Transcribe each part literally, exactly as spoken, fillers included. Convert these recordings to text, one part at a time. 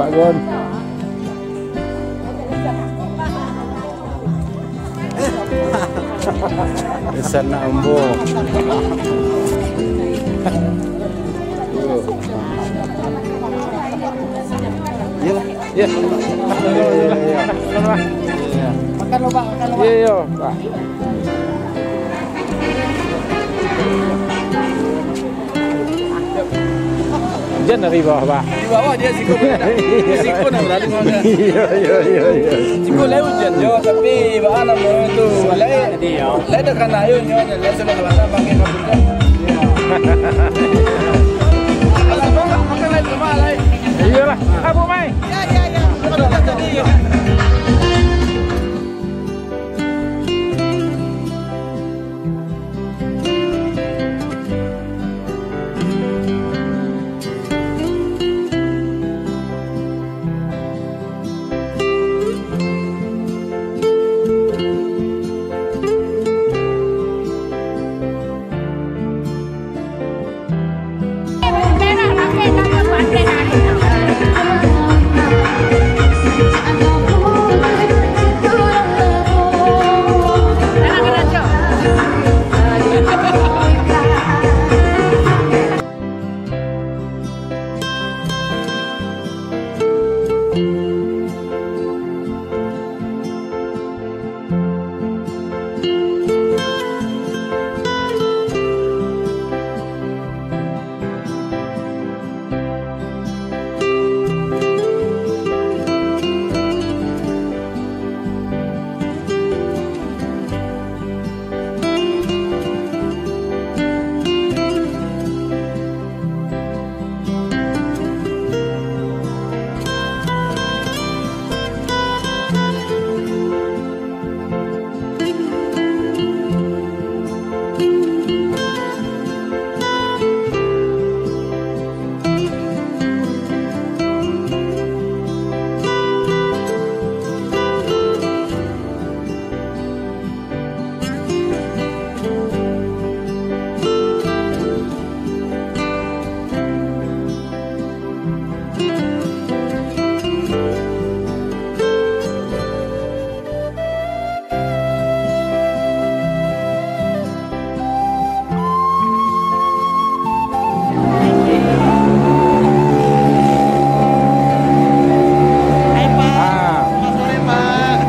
Pak Gun. Di sana ambo. Iyalah. Iya. Iya, iya, iya. Makan lo, Pak, makan lo, Pak. Iya, iya, Pak. Hujan dari bawah, Pak. Di bawah dia, siko boleh tak? Siko nak beralih mana? Iya, iya, iya, iya. Siko lai hujan jo, tapi baa namo tu, lai, lai dah kana ayo nyo, lai sudah kana pakai kabun. Alah, bang, makan lai, lemak lai. Iyalah, apo mai? Ya, ya, ya. Aduh, tadi. Ah.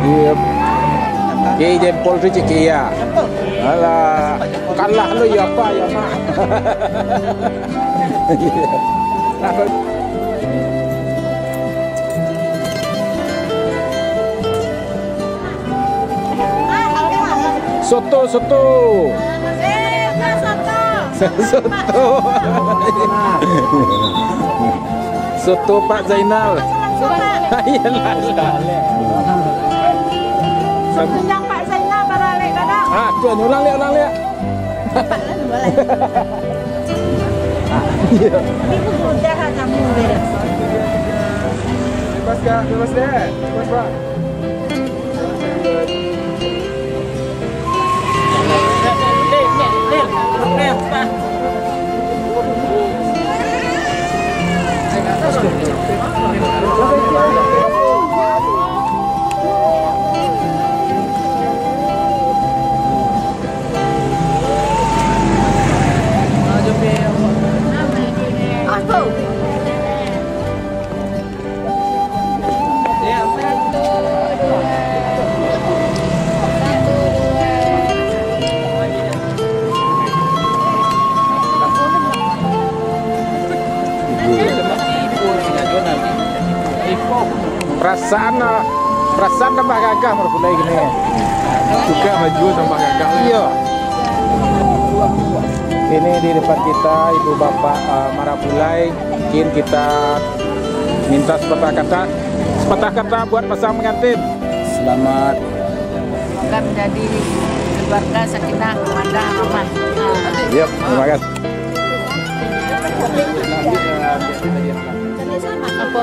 Iya. Kiai Jempol tu cik iya. Alah, kalah lu ya apa ya, Mak? Soto, soto. Eh, bukan soto. Soto. Soto Pak Zainal. Iyalah. Soto yang Pak Zainal baralek gadang. Ah, tu, ulang liak, ulang liak. Cepat lah, dua lah. Iya. Tapi aku mudah lah kamu, deh. Bebas, Kak. Bebas, deh. Bebas, Pak. Perasaan, perasaan tambah gagah marapulai kini. Suka baju tambah gagah lah. Iya. Ini di depan kita, ibu bapak, eh, marapulai. Mungkin kita minta sepatah kata, sepatah kata buat pasang pengantin. Selamat. Semoga menjadi keluarga sakinah, mawaddah, warahmah. Yap, terima kasih. Apa?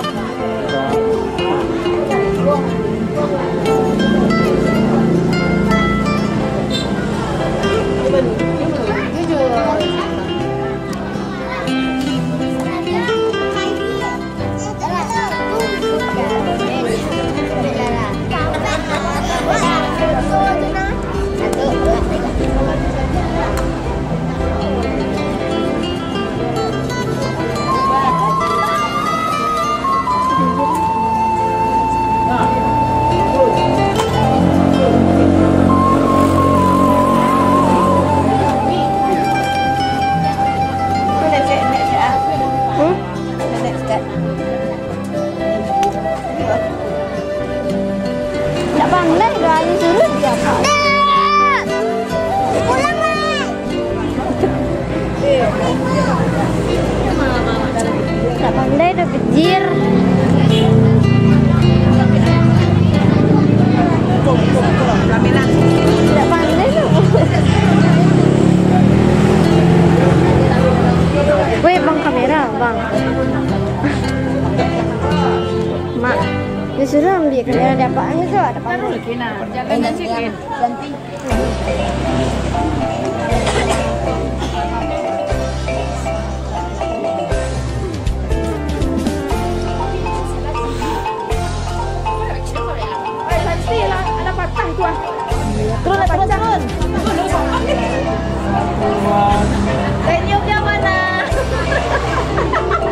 Nah, jangan cikin. Turun lah, turun, turun. Senyumnya mana?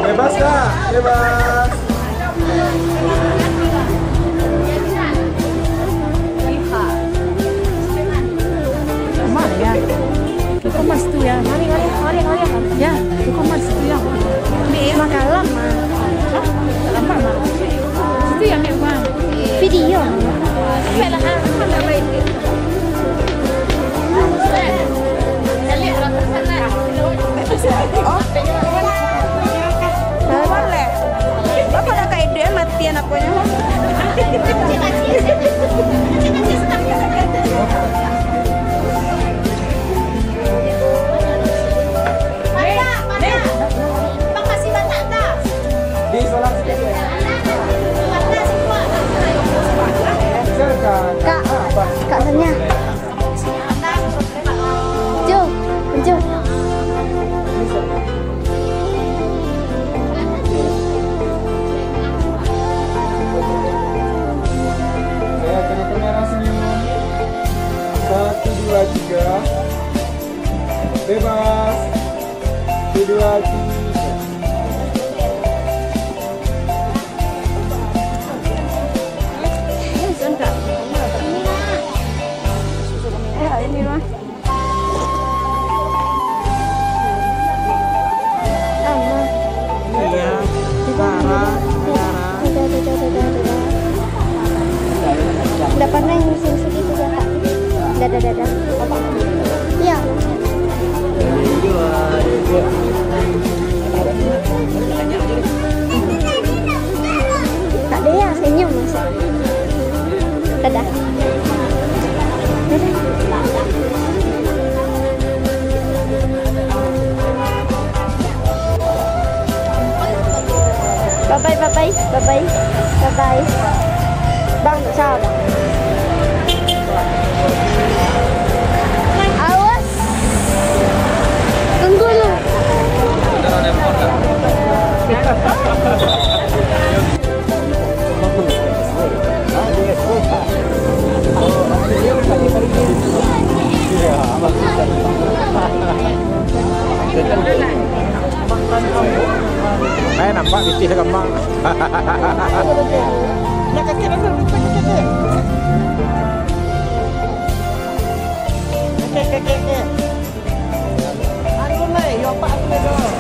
Bebas, Kak? Bebas. Mana ya? Bukan mas tu ya. Mari, mari, mari, mari. Ya, bukan mas tu ya. Ni makalam mah. Hah? Lama mah. Situ ya, ambil uang. Video. Baiklah, ah. Oh. Boleh. Bapak dah kayak dia matian apanya. Kak, Kak Sania. Jo, jo. Saya kena kamera senyum. Satu, dua, tiga. Bebas. Satu, dua, tiga. Iya, Sarah, Sarah. Nggak pernah yang segitu ya, Kak. Dadah, dadah. Iya. Tak ada ya, senyum masih. Dadah. Bye bye, bye bye, bye bye, bye bye. Bang, ciao, Bang. Awas. Tunggu lu. Eh, nampak pitih gambar. Nak kakek, nak kakek, nak kakek. Kakek, kakek, kakek. Anu, Lei, yo, Pak, aku dah.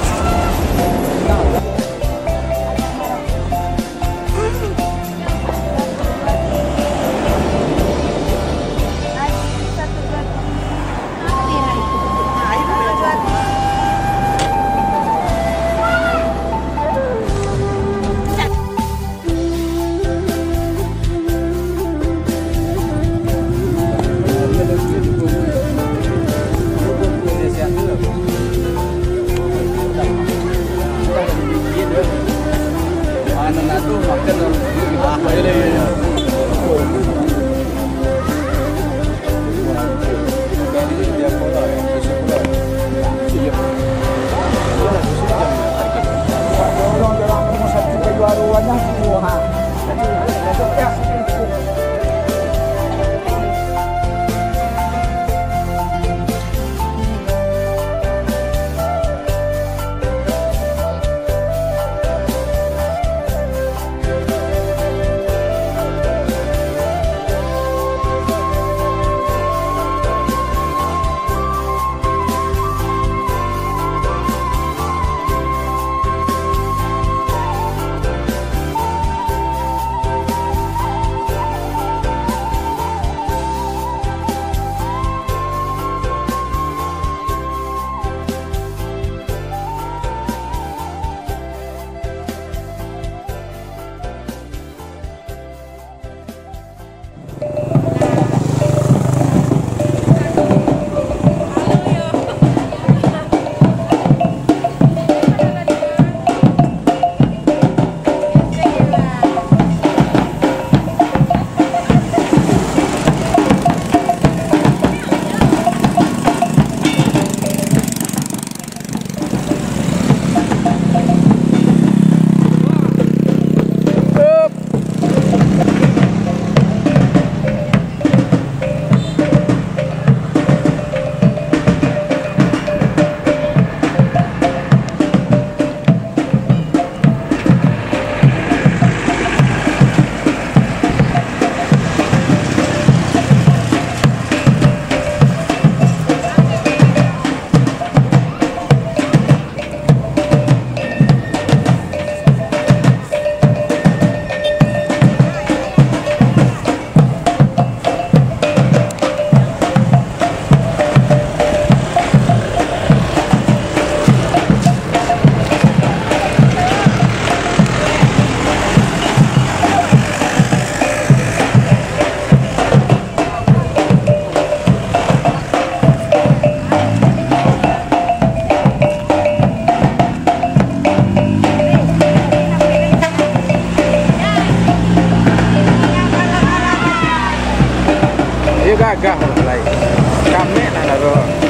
Gah lai. Kamek lah, lah, bro.